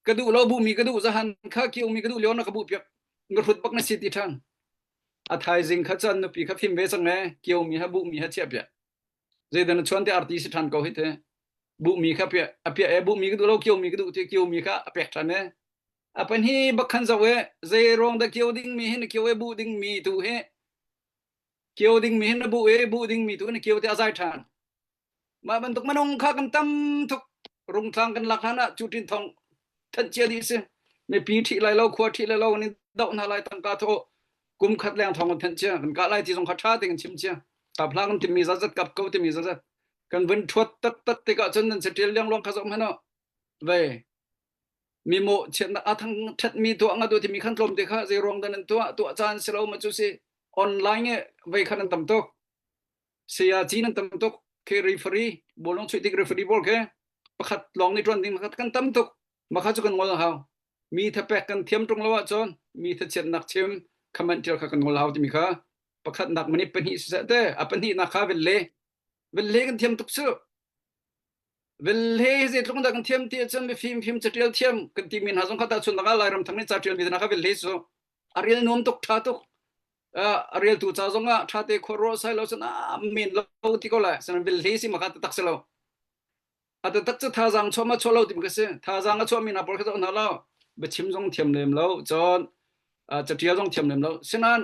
Ka duh lo bu mi ka duh zahan kha kiu mi ka duh lio na ka bu piak nga hrut bak na si ti ṭhan. A thaizing kha cun nupi kha fim ve cang e kio mi ha bu mi ha chiah piak. Zeidan na chuan te arti si ṭhan ko hi te. Bu mi kha piah a piah e bu mi ka duh lo kio mi ka duh ti kio mi kha a pek ṭhan e. A pan hi bak khan zo e zei ruang dah kio ding mi hi na kio e bu ding mi tu hi kio ding mi hi na bu e bu ding mi tu na kio te a zai ṭhan. Mah bantuk minung kha kan tam tuk. Rungtlang kan lak hlan ah cu tin thong thanh cia dih si. Mipi ṭhih lai lo, khua ṭhih lai lo, kan in doh hna lai tangka thaw kum khat leng thong kan thanh cia. Kan kah lai ti zong kha ṭha tein kan chim cia. Kap hlah kan timi zat zat kap ko timi zat zat. Kan vun ṭhuat taktak tikah cun nan saṭil liangluang kha zoh hmanh u. Vei mi mawh chiatnak a thang ṭhatmi tuah nga tu timi khan tlawm te kha zei ruang dah nan tuah tuah caan si lo ma cu si online e vei khan an tam tuk Sayaci nan tam tuk. Khi referee bawlung chuih tik referee pawl khi pakhat lawng nih ṭuan ding pakhat kan tam tuk. Mah kha cu kan ngol a hau. Mi thapek kan thiam ṭung lo ahcun mi thachiatnak chim comment ṭial kha kan ngol a hau timi kha pakhatnak minute pahnih siseh te a pahnihnak kha velle velle kan thiam tuk cu. Velle zeitluk dah kan thiam ti ahcun mifim fim caṭial thiam kan timi hna zong kha tahchunhnak ah Lairam thang nih ca ṭialmi hna kha velle cu a rel nuam tuk ṭha tuk. A reltu ca zong ah ṭha te khua ruah sai lo cun a men lo ti ko lai sanan vil hle si ma kha taktak si lo a taktak cu thazaang chuah ma chuah lo ti ka si thazaang a chuah mi hna pawl kha zoh hna lo biachim zong thiam lem lo cun catial zong thiam lem lo sinan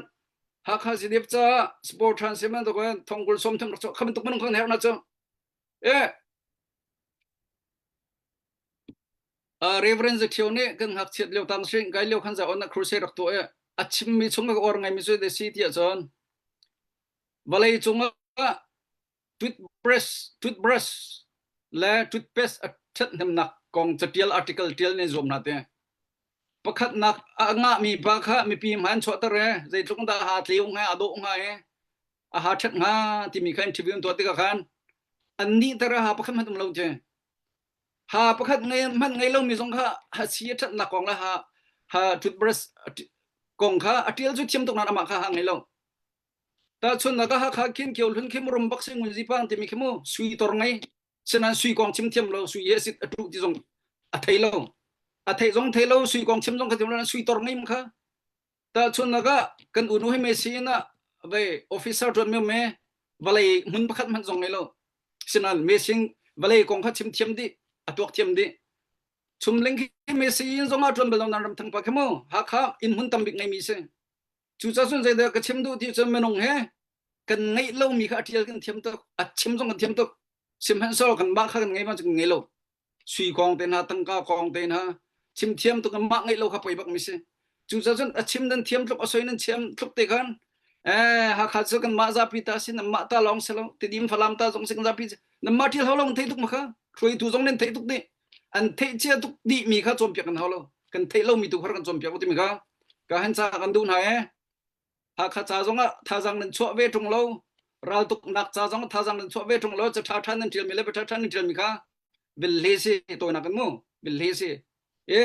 Hakha CDF ca sport than siman to ko thongkul som tham rak kha bantuk manung khang her na chu e Reverend Zathio nih kan ngakchiat lio tang sing kai lio khan za on crusade rak tuah i a chimmi chung ka or ngai mi cu de si ti ahcun vawlei cung ah toothbrush toothbrush le toothpaste a ṭhathnemnak kong catial article tial ne zuam hna te pakhatnak a ngahmi pa kha mipi hmai an chuahter e zeitluk dah ha tleu hnga a dawh hnga e a ha ṭhat hnga timi kha interview an tuah tikah khan an nih ter a ha pakhat hmanh um lo ti Ha pakhat ngei hmanh ngei lomi zong kha ha si a ṭhatnak kong le ha ha toothbrush kong kha a ṭial cu thiam tuk nain amah kha ha ngei lo. Tahchunhnak ah Hakha khin kio hlun khi murum bak si ngun zipang timi khi mu sui tor ngei sinan sui kong chim thiam lo sui he sit a ṭuh ti zong a thei lo. A theih zong thei lo sui kong chim zong kha thiam lo sui tor ngei kha Tahchunhnak ah kan unu hi Messi in ah vei officer ṭuan mi me vawlei hmun pakhat hmanh zong ngei lo. Sinan Messi vawlei kong kha chim thiam dih, a tuak thiam dih. Chumling khi Messi in zong ah ṭuan bal lo nan ram thang pa khi mu Hakha inn hmun tam bik ngeimi si. Cucaah cun zeidah ka chim duh ti cun minung he kan ngeih lomi kha a ṭial kan thiam tuk, a chim zong kan thiam tuk. Sihmanhsehlaw kan mah kha kan ngei ma cu kan ngei lo. Sui kong te hna tangka kong te hna chim thiam tuk mah ngeih lo kha poi bak mi si cucaah cun a chim nan thiam tluk a soi nan thiam tluk te khan eh Hakha cu kan mah zapi ta si nan mah ta lawng si lo Tidim Falam ta zong si kan zapi nan mah ṭial hau lo thei tuk ma kha hruaitu zong nan theih tuk dih an theih cia tuk dih mi kha cawnpiak kan hau lo kan theih lo mi tu kha kan cawnpiak timi kha ka han ca kan duh hna e Hakha ca zongah thazaang nan chuah ve ṭung lo raltuknak ca zong thazaang nan chuah ve ṭung lo ca ṭha ṭha nan ṭialmi le bia ṭha nan ṭialmi kha vil si tawinak kan mu vil si e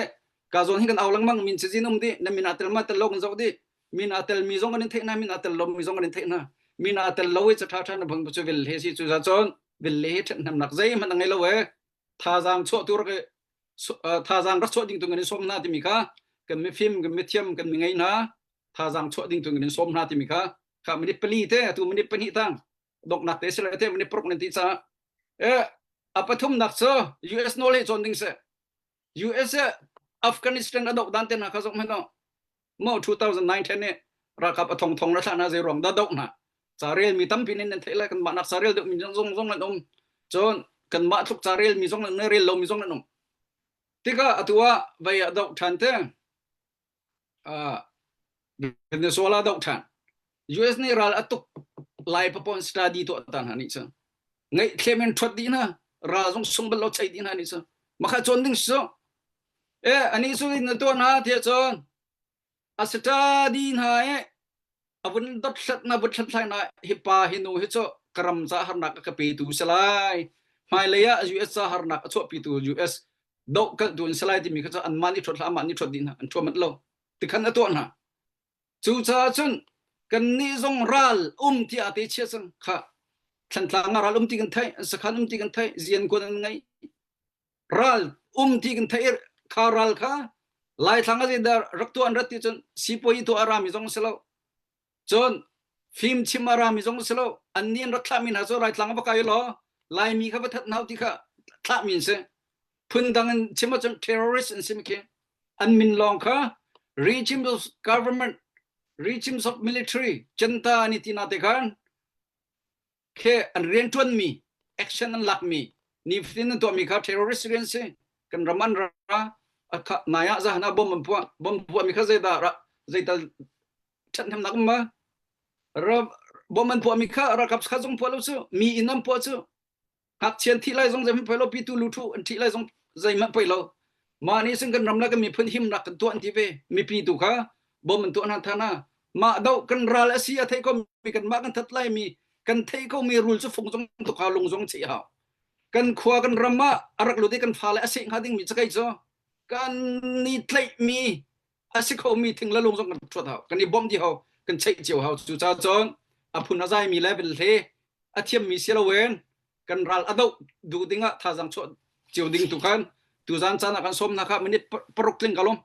ka zawn hi kan au lengmang min cazin um dih na min aa tel ma tel lo kan zoh dih min aa tel mi zong kan in theih hna min aa tel lo mi zong kan in theih hna min aa tel lo i ca ṭha ṭha na bang cu vil si cu za cun vil he ṭhathnemnak zeihmanh a ngei lo e thazaang chuah tu rak thazaang rak chuah ding tu kan in sawm hna timi kha kan mifim kan mithiam kan mi ngei hna thazaang chuah ding tu in sawm hna timi kha kha minute pali te atu minute pahnih tang donghnak te sila te minute paruk nan ti caah e a pathumnak cu US nawl he cawn ding se US Afghanistan a doh dan te hna kha zong hmanh mo 2009 10 ne ralkap a thong thong ra thlah na zei ruang da doh hna ca rel mi tampi nin nan theih lai kan mah nak ca rel deuh mi zong zong nan um cun kan mah tluk ca rel mi zong nan rel lo mi zong nan um tikah atu ah vei a doh than te Venezuela doh ṭhan. US nih ral a tuk lai papon study tuah ta hna nih cun ngaihthlem in ṭhuat dih hna ral zong sung bal lo chei dih hna nih cun makha cawn ding si e ani su in na tuah hna tiah cun a study hna e a vun dothlat na vun hlathlai na hi pa hi nu hi cu ka ram ca harnak a ka petu si lai hmailei ah US ca harnak a chuahpitu US dohkalhtu an si lai timi kha cu anmah nih ṭhuat hlah amah nih ṭhuat dih hna an ṭhuah manh lo tikhan a tuah hna cucaah cun kannih zong ral um ti aa te chia cang kha Thlantlang ah ral um ti kan theih sakhan um ti kan theih zian kuan an ngei ral um ti kan theih. Kha ral kha Laithlang a zeidah rak tuah an rat ti cun sipuayi tuah a rami zong si lo. Cun fim chim a rami zong si lo. Annih an rak thlahmi hna cu Laitlang a va kai law Laimi kha va that hna ti kha thlahmi an si. Phundang in chim ahcun terrorist an si mi khi. An min lawng kha regime of government, regimes of military, janta an i ti na te khan khe an rianṭuanmi action an lakmi nifatin an tuahmi kha terrorist rian si kan ram an ra nai ah zahan ah bom an puah bom puahmi kha zeidah ra zeital ṭhathnemnak um ma bom an puahmi kha ralkap kha zong puah lo cu mi inn an puah cu Ngakchia an thih lai zong zeihmanh poi lo, pitu luthu an thih lai zong zeihmanh poi lo. Mah nih cun kan ram le kan miphun himnak kan tuah an ti ve. Mipi tu kha bom an tuah hna than ah mah do kan ral a si a thei ko mi kan mah kan that lai mi kan thei ko mi rul cu fung zong tuk hau lung zong chih hau. Kan khua kan ram ah a rak lut i kan fale a seh hnga ding mi cakei cu kan ni tlaih mi a si kho mi thing le lung zong kan thuat hau kan i bawmh dih hau kan cheih cio hau cu ca cun a phun a zai mi le vel a thiammi si loin kan ral a doh duh dingah thazaang chuah cio ding tu khan tuzan caan ah kan sawm hna kha minute paruk tling ka lawm.